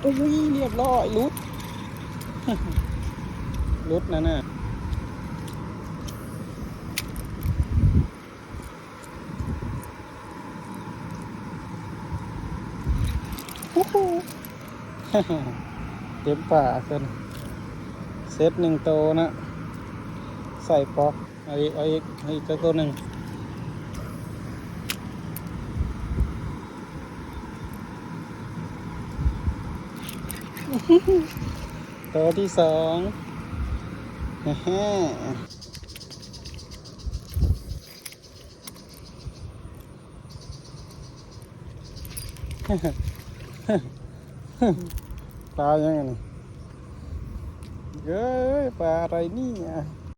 ໂອ້ຍ ຮຽບຮ້ອຍ ຫຼຸດ ຫຼຸດນັ້ນນະ. ເຕັມປາກເພິ່ນ ເຊັດໜຶ່ງໂຕນະ ໃສ່ປອກ. ເອົາອີກ ເອົາອີກ ເອົາອີກຈັກໂຕໜຶ່ງ ໂຕທີສອງ ແຮະ. ປາຫຍັງອັນນີ້? ເອີຍ ປາອະໄລນີ້?